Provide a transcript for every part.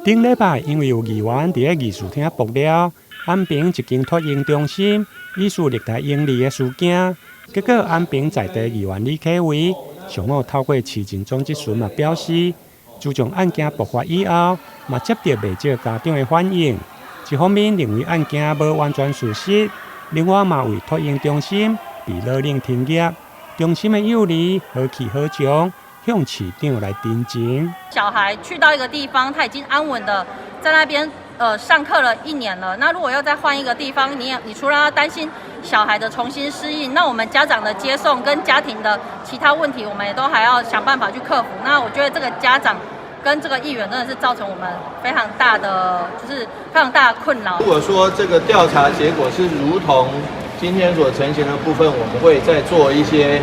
頂禮拜因為有議員佇咧議事廳爆料，安平一間托嬰中心疑似虐待嬰兒的事件，結果安平在地議員李啟維上午透過市政總質詢嘛表示，自從案件爆發以後，嘛接著袂少家長的反映。一方面認為案件無完全事實，另外嘛為托嬰中心被勒令停業，中心的幼兒何去何從，向市長來陳情。小孩去到一個地方，他已經安穩的在那邊上課了一年了。那如果要再換一個地方，你除了要擔心小孩的重新適應，那我們家長的接送跟家庭的其他問題，我們也都還要想辦法去克服。那我覺得這個家長跟這個議員真的是造成我們非常大的，就是非常大的困擾。如果說這個調查結果是如同今天所呈現的部分，我們會再做一些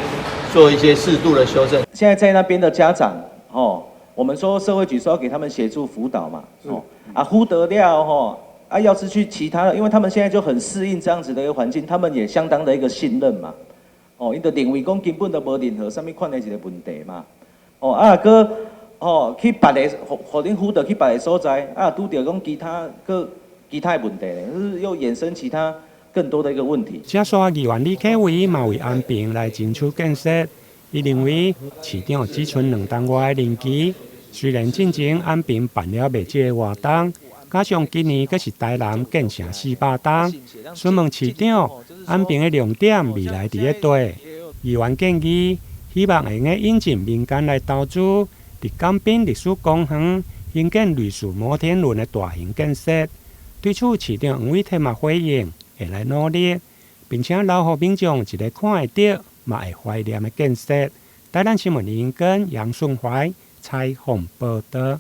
適度的修正。現在在那邊的家長，哦，我們說社會局說要給他們協助輔導嘛，哦，啊，輔導了，吼，啊，要是去其他的，因為他們現在就很適應這樣子的一個環境，他們也相當的一個信任嘛，哦，𪜶就認為講根本就無任何啥物款的一個問題嘛，哦，啊，閣，哦，去別个，予恁輔導去別个所在，啊，拄著講其他閣其他的問題咧，就是又衍生其他更多的一個問題。這煞議員李啟維嘛為安平來爭取建設，伊認為市長只賰2冬外的任期，雖然進前安平辦了袂少的活動，加上今年閣是台南建城400冬，詢問市長安平的亮點未來佇咧佗？議員建議，希望會用引進民間來投資，佇江濱歷史公園興建類似摩天輪的大型建設。對此，市長黃偉哲嘛回應，會來努力，並且留予民眾一个看會著，嘛會懷念的建設。台南新聞林根楊順懷採訪報導。